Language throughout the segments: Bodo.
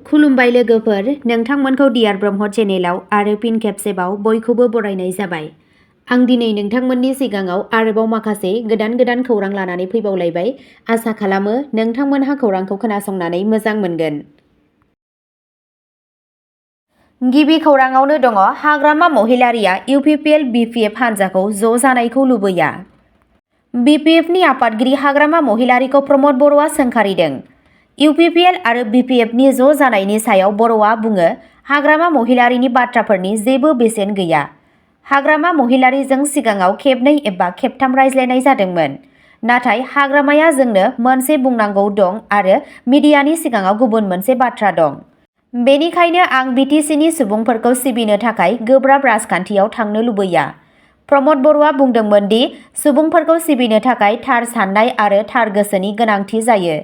खुलुमबाय लोगोफोर, नोंथांमोनखौ डियार ब्रह्म चेनेलाव आरो फिन खेबसेबाव बयखौबो बरायनाय जाबाय। आं दिनै नोंथांमोननि सिगाङाव आरोबाव माखासे गोदान खौरां लानानै फैबावलायबाय। आसा खालामो नोंथांमोनहा खौरांखौ खोनासंनानै मोजां मोनगोन। गिबि खौराङावनो दङ हाग्रामा महिलारिया UPPL BPF हान्जाखौ ज' जानायखौ लुबैया। BPFनि आफादगिरि हाग्रामा महिलारिखौ प्रमद बर'आ सोंखारिदों। UPPL आरो BPFनि ज' जानायनि सायाव बर'आ बुङो, हाग्रामा महिलारिनि बाथ्राफोरनि जेबो बेसेन गैया। हाग्रामा महिलारिजों सिगाङाव खेबनै एबा खेबथाम रायज्लायनाय जादोंमोन। नाथाय हाग्रामाया जोंनो मोनसे बुंनांगौ दं आरो मिडियानि सिगाङाव गुबुन मोनसे बाथ्रा दं। बेनिखायनो आं BTCनि सुबुंफोरखौ सिबिनो थाखाय गोब्राब राजखान्थियाव थांनो लुबैया। प्रमद बर'आ बुंदोंमोन दि सुबुंफोरखौ सिबिनो थाखाय थार साननाय आरो थार गोसोनि गोनांथि जायो।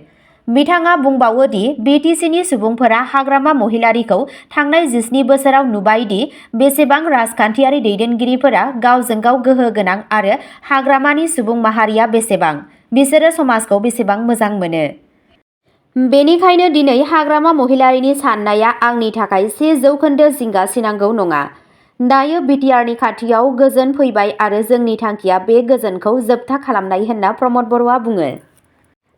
बिथाङा बुंबावो दि BTCनि सुबुंफोरा हाग्रामा महिलारिखौ थांनाय 17 बोसोराव नुबाय दि बेसेबां राजखान्थियारि दैदेनगिरिफोरा गावजों गाव गोहो गोनां आरो हाग्रामानि सुबुं माहारिया बेसेबां, बिसोरो समाजखौ बेसेबां मोजां मोनो। बेनिखायनो दिनै हाग्रामा महिलारिनि साननाया आंनि थाखाय 100% जिंगा सिनांगौ नङा। दायो BTRनि खाथियाव गोजोन फैबाय आरो जोंनि थांखिया बे गोजोनखौ जोबथा खालामनाय होनना प्रमद बर'आ बुङो।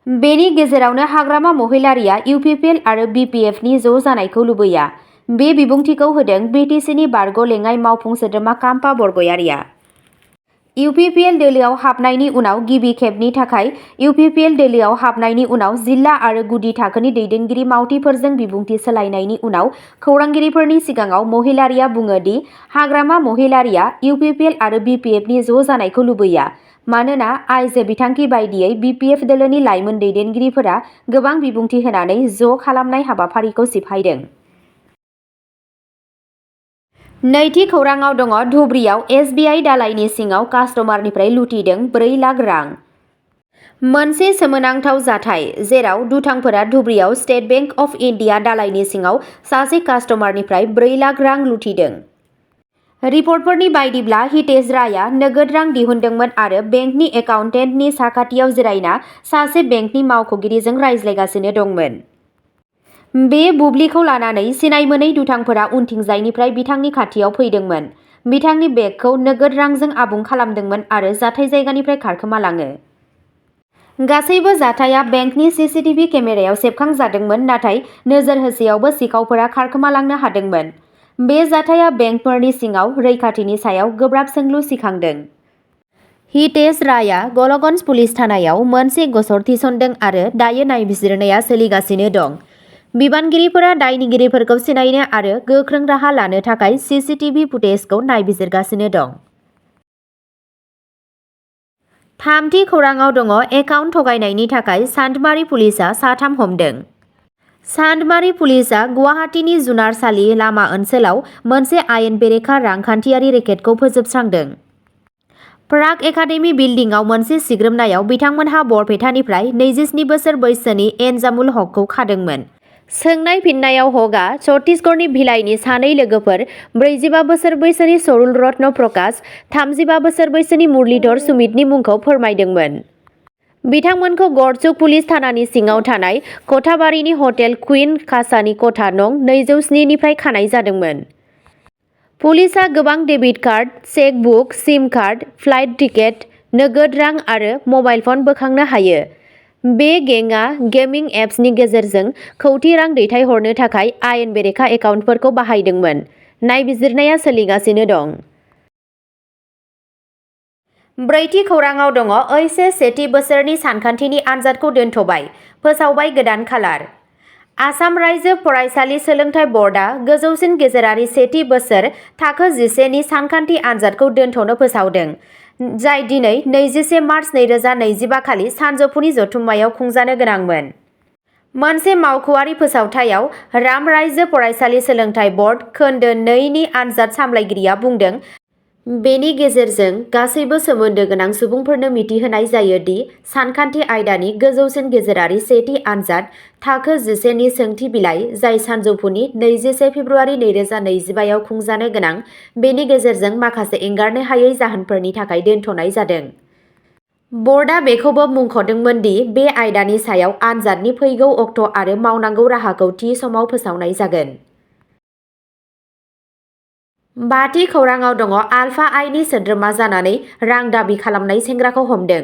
बेनि गेजेरावनो हाग्रामा महिलारिया UPPL आरो BPFनि ज' जानायखौ लुबैया। बे बिबुंथिखौ होदों BTCनि बारग' लेङाइ मावफुं सोद्रोमा काम्पा बरग'यारिया। UPPL दोलोआव हाबनायनि उनाव गिबि खेबनि थाखाय UPPL दोलोआव हाबनायनि उनाव जिल्ला आरो गुदि थाखोनि दैदेनगिरि मावथिफोरजों बिबुंथि सोलायनायनि उनाव खौरांगिरिफोरनि सिगाङाव महिलारिया बुङो दि हाग्रामा महिलारिया UPPL आरो BPFनि ज' जानायखौ लुबैया। मानोना आइजो बिथांखि बायदियै BPF दोलोनि लाइमोन दैदेनगिरिफोरा गोबां बिबुंथि होनानै ज' खालामनाय हाबाफारिखौ सिफायदों। नैथि खौराङाव दङ धुबुरीयाव SBI दालाइनि सिङाव कास्टमारनिफ्राय लुथिदों 4 लाख रां। मोनसे सोमोनांथाव जाथाय जेराव दुथांफोरा धुबुरीयाव स्टेट बेंक अफ इन्डिया दालाइनि सिङाव सासे कास्टमारनिफ्राय 4 लाख रां लुथिदों। रिपर्टफोरनि बायदिब्ला हितेश रायआ नोगोद रां दिहुनदोंमोन आरो बेंकनि एकाउन्टेन्टनि साखाथियाव जिरायना सासे बेंकनि मावख'गिरिजों रायज्लायगासिनो दंमोन। बे बुब्लिखौ लानानै सिनाय मोनै दुथांफोरा उनथिंजायनिफ्राय बिथांनि खाथियाव फैदोंमोन, बिथांनि बेगखौ नोगोद रांजों आबुं खालामदोंमोन आरो जाथाय जायगानिफ्राय खारखोमालाङो। गासैबो जाथाया बेंकनि CCTV केमेरायाव सेबखांजादोंमोन, नाथाय नोजोर होसेयावबो सिखावफोरा खारखोमालांनो हादोंमोन। बे जाथाया बेंकफोरनि सिङाव रैखाथिनि सायाव गोब्राब सोंलु सिखांदों। हितेश रायआ गलगन्ज पुलिस थानायाव मोनसे गसर थिसनदों आरो दायो नायबिजिरनाया सोलिगासिनो दं। बिबानगिरिफोरा दायनिगिरिफोरखौ सिनायनो आरो गोख्रों राहा लानो थाखाय CCTV फुटेजखौ नायबिजिरगासिनो दं। थामथि खौराङाव दङ एकाउन्ट थगायनायनि थाखाय चान्दमारी पुलिसआ 3 हमदों। चान्दमारी पुलिसआ गुवाहाटीनि जुनारसालि लामा ओनसोलाव मोनसे आयेन बेरेखा रांखान्थियारि रेकेटखौ फोजोबस्रांदों। प्राग एकाडेमि बिल्डिंआव मोनसे सिग्रोमनायाव बिथांमोनहा बरपेटानिफ्राय 27 बोसोर बैसोनि एन्जामुल हकखौ खादोंमोन। सोंनाय फिननायाव हकआ छत्तीसगढ़नि भिलाइनि सानै लोगोफोर 45 बोसोर बैसोनि सरुल रत्न प्रकाश, 35 बोसोर बैसोनि मुरलीधर सुमितनि मुंखौ फोरमायदोंमोन। बिथांमोनखौ गड़चुक पुलिस थानानि सिङाव थानाय कथाबारिनि हटेल क्वीन कासानि खथा नं 207 निफ्राय खानाय जादोंमोन। पुलिसआ गोबां डेबिट कार्ड, चेक बुक, सिम कार्ड, फ्लाइट टिकेट, नोगोद रां आरो मबाइल फन बोखांनो हायो। बे गेंआ गेमिं एप्सनि गेजेरजों खौटि रां दैथायहरनो थाखाय आयेन बेरेखा एकाउन्टफोरखौ बाहायदोंमोन। नायबिजिरनाया सोलिगासिनो दं। ब्रैथि खौराङाव दङ HS सेथि बोसोरनि सानखान्थिनि आनजादखौ दोनथ'बाय, फोसावबाय गोदान खालार। आसाम रायजो फरायसालि सोलोंथाइ बर्डआ गोजौसिन गेजेरारि सेथि बोसोर थाखो 11 नि सानखान्थि आनजादखौ दोनथ'नो फोसावदों, जाय दिनै 21 मार्च 2025 खालि सानजौफुनि जथुम्मायाव खुंजानो गोनांमोन। मोनसे मावख'आरि फोसावथायाव राम रायजो फरायसालि सोलोंथाइ बर्ड खोन्दो 2 नि आनजाद सामलायगिरिया बुंदों, बेनि गेजेरजों गासैबो सोमोन्दो गोनां सुबुंफोरनो मिथिहोनाय जायो दि सानखान्थि आयदानि गोजौसिन गेजेरारि सेथि आनजाद थाखो 11 नि सोंथि बिलाइ, जाय सानजौफुनि 21 फेब्रुआरि 2025 आव खुंजानो गोनां, बेनि गेजेरजों माखासे एंगारनो हायै जाहोनफोरनि थाखाय दोनथ'नाय जादों। बर्डआ बेखौबो मुंख'दोंमोन दि बे आयदानि सायाव आनजादनि फैगौ अक्ट' आरो मावनांगौ राहाखौ थि समाव फोसावनाय जागोन। बाथि खौराङाव दङ आलफा आइनि सोद्रोमा जानानै रां दाबि खालामनाय सेंग्राखौ हमदों।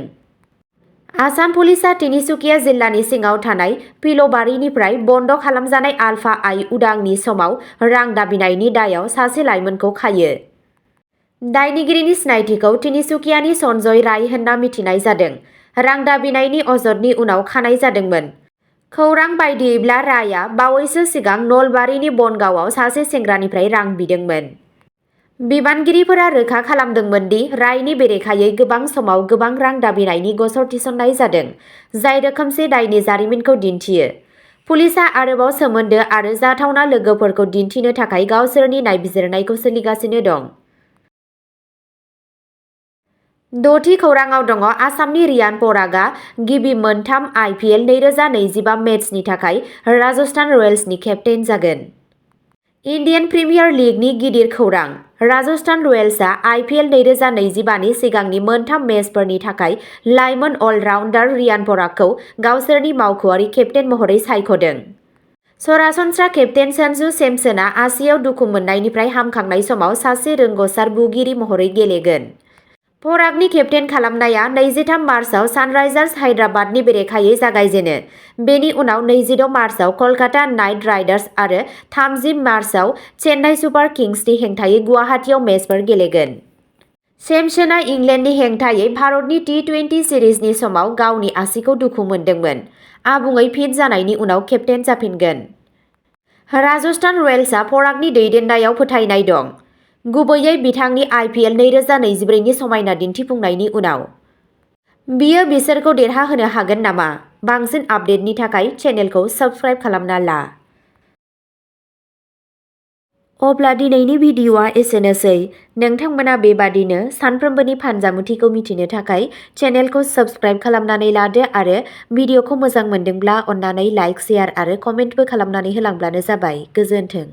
आसाम पुलिसआ तिनिसुकिया जिल्लानि सिङाव थानाय पिल'बारिनिफ्राय बन्द खालामजानाय आलफा आइ उदांनि समाव रां दाबिनायनि दायाव सासे लाइमोनखौ खायो। दायनिगिरिनि सिनायथिखौ तिनिसुकियानि सन्जय राय होनना मिथिनाय जादों। रां दाबिनायनि अजदनि उनाव खानाय जादोंमोन। खौरां बायदियैब्ला रायआ बावैसो सिगां नलबारिनि बनगावआव सासे सेंग्रानिफ्राय रां बिदोंमोन। बिबानगिरिफोरा रोखा खालामदोंमोन दि रायनि बेरेखायै गोबां समाव गोबां रां दाबिनायनि गसर थिसननाय जादों, जाय रोखोमसे दायनि जारिमिनखौ दिन्थियो। पुलिसआ आरोबाव सोमोन्दो आरो जाथावना लोगोफोरखौ दिन्थिनो थाखाय गावसोरनि नायबिजिरनायखौ सोलिगासिनो दं। द'थि खौराङाव दङ आसामनि रियान परागआ गिबि मोनथाम IPL 2025 मेचनि थाखाय राजस्थान रयेल्सनि केप्टेन जागोन। इन्डियान प्रिमियार लीगनि गिदिर खौरां। राजस्थान रयेल्सआ IPL 2025 नि सिगांनि मोनथाम मेचफोरनि थाखाय लाइमोन अलराउन्डार रियान परागखौ गावसोरनि मावख'आरि केप्टेन महरै सायख'दों। सरासनस्रा केप्टेन सन्जु सेमसनआ आसिआव दुखु मोननायनिफ्राय हामखांनाय समाव सासे रोंग'सार बुगिरि महरै गेलेगोन। परागनि केप्टेन खालामनाया 23 मार्चआव सानराइजार्स हायद्राबादनि बेरेखायै जागायजेनो। बेनि उनाव 26 मार्चआव कलकाता नाइट राइडार्स आरो 30 मार्चआव चेन्नाइ सुपार किंग्सनि हेंथायै गुवाहाटीआव मेचफोर गेलेगोन। सेमसनआ इंलेन्डनि हेंथायै भारतनि T20 सिरिजनि समाव गावनि आसिखौ दुखु मोनदोंमोन। आबुङै फिट जानायनि उनाव केप्टेन जाफिनगोन। राजस्थान रयेल्सआ परागनि दैदेननायाव फोथायनाय दं, गुबैयै बिथांनि IPL 2024 नि समायना दिन्थिफुंनायनि उनाव। बियो बिसोरखौ देरहाहोनो हागोन नामा? बांसिन आपडेटनि थाखाय चेनेलखौ साबस्क्राइब खालामना ला। अब्ला दिनैनि भिडिअ'आ एसेनोसै। नोंथांमोना बेबादिनो सानफ्रोमबोनि फानजामुथिखौ मिथिनो थाखाय चेनेलखौ साबस्क्राइब खालामनानै लादो आरो भिडिअ'खौ मोजां मोनदोंब्ला अन्नानै लाइक, शेयार आरो कमेन्टबो खालामनानै होलांब्लानो जाबाय। गोजोन्थों।